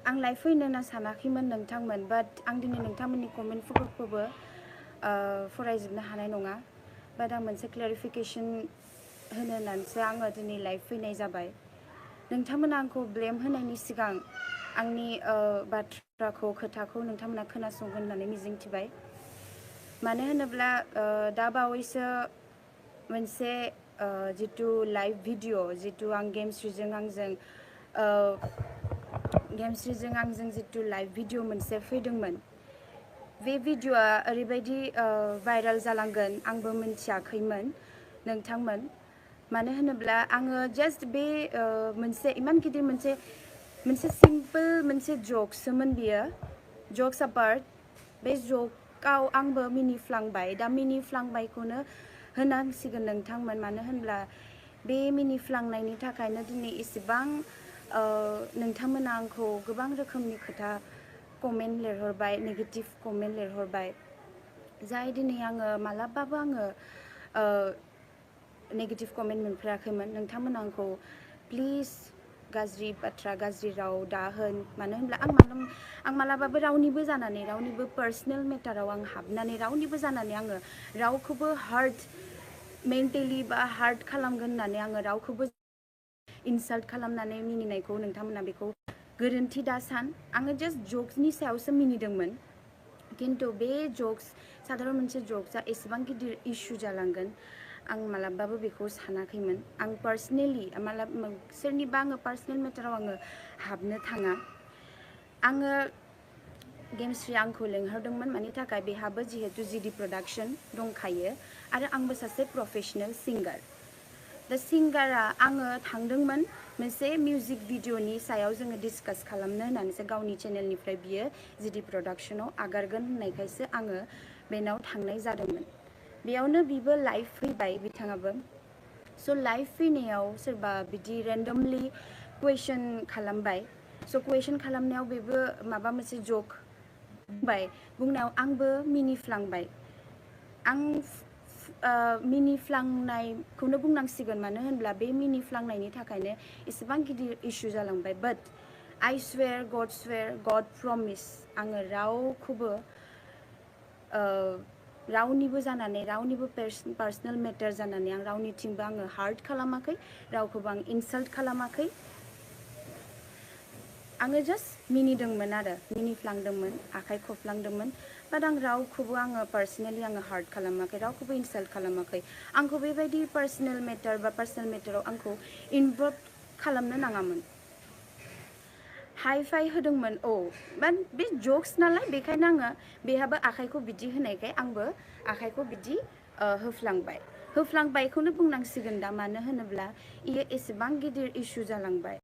आं लाइभ फैनो होनना सानाखैमोन नोंथांमोन बाट आं दिनै नोंथांमोननि कमेन्टफोरखौबो फरायजोबनो हानाय नङा बाट आं मोनसे क्लेरिफिकेसन होनो होननानैसो आङो दिनै लाइभ फैनाय जाबाय नोंथांमोना आंखौ ब्लेम होनायनि सिगां आंनि बाथ्राखौ खोथाखौ नोंथांमोना खोनासंगोन होननानै मिजिंथिबाय मानो होनोब्ला दा बावैसो मोनसे जितु लाइभ भिडिअ जितु आं गेमस्रिजों आंजों जितु लाइभ भिडिअ मोनसे फैदोंमोन बे भिडिअआ ओरैबायदि भाइरेल जालांगोन आंबो मिन्थियाखैमोन नोंथांमोन मानो होनोब्ला आङो जास्ट बे मोनसे इमान गिदिर मोनसे सिम्पोल मोनसे ज'क्सोमोन बियो ज'क्स अपार्ट बे ज'कआव आंबो मिनिफ्लांबाय दा मिनिफ्लांबायखौनो होनांसिगोन नोंथांमोन मानो होनब्ला बे मिनिफ्लांनायनि थाखायनो दिनै इसेबां नोंथांमोना आंखौ गोबां रोखोमनि खोथा कमेन्ट लिरहरबाय नेगेटिभ कमेन्ट लिरहरबाय जाय दिनै आङो मालाबाबो आङो नेगेटिभ कमेन्ट मोनफेराखैमोन नोंथांमोना आंखौ प्लिज गाज्रि बाथ्रा गाज्रि राव दा होन मानो होनब्ला आं मालाबाबो रावनिबो जानानै रावनिबो पार्सनेल मेटाराव आं हाबनानै रावनिबो जानानै आङो रावखौबो हार्ट मेन्टेलि बा हार्ट खालामगोन होननानै आङो रावखौबो इनसाल्ट खालामनानै मिनिनायखौ नोंथांमोना बेखौ गोरोन्थि दा सान आङो जास्ट ज'क्सनि सायावसो मिनिदोंमोन खिन्थु बे ज'क्स साधारन मोनसे ज'क्सआ एसेबां गिदिर इस्यु जालांगोन आं मालाबाबो बेखौ सानाखैमोन आं पार्सनेलि सोरनिबा आङो पार्सनेल मेटाराव आङो हाबनो थाङा आङो गेमस्रि आंखौ लेंहरदोंमोन मानि थाखाय बेहाबो जिहेतु जिडि प्रडाक्शन दंखायो आरो आंबो सासे प्रफेशनेल सिंगार दा सिंगारा आङो थांदोंमोन मोनसे मिउजिक भिडिअनि सायाव जोङो डिसकास खालामनो होननानैसो गावनि चेनेलनिफ्राय बियो जिडि प्रडाक्शनाव आगारगोन होननायखायसो आङो बेनाव थांनाय जादोंमोन बेयावनो बिबो लाइभ फैबाय बिथाङाबो स' लाइभ फैनायाव सोरबा बिदि रेन्डमलि कुवेसन खालामबाय स' कुवेसन खालामनायाव बेबो माबा मोनसे ज'क बुंबाय बुंनायाव आंबो मिनिफ्लांबाय आं मिनिफ्लांनायखौनो बुंनांसिगोन मानो होनब्ला बे मिनिफ्लांनायनि थाखायनो एसेबां गिदिर इस्यु जालांबाय बाट आइ स्वेर गड प्रमिस आङो रावखौबो रावनिबो जानानै रावनिबो पार्सनेल मेटार जानानै आं रावनिथिंबो आङो हार्ट खालामाखै रावखौबो आं इनसाल्ट खालामाखै आङो जास्ट मिनिदोंमोन आरो मिनिफ्लांदोंमोन आखाइ खबफ्लांदोंमोन बाट आं रावखौबो आङो पार्सनेलि आङो हार्ट खालामाखै रावखौबो इनसाल्ट खालामाखै आंखौ बेबायदि पार्सनेल मेटाराव आंखौ इनभल्भ खालामनो नाङामोन हाइ फाइ होदोंमोन बाट बे ज'क्स नालाय बेखायनो आङो बेहाबो आखाइखौ बिदि होनायखाय आंबो आखाइखौ बिदि होफ्लांबायखौनो बुंनांसिगोन दा मानो होनोब्ला इयो एसेबां गिदिर इस्यु जालांबाय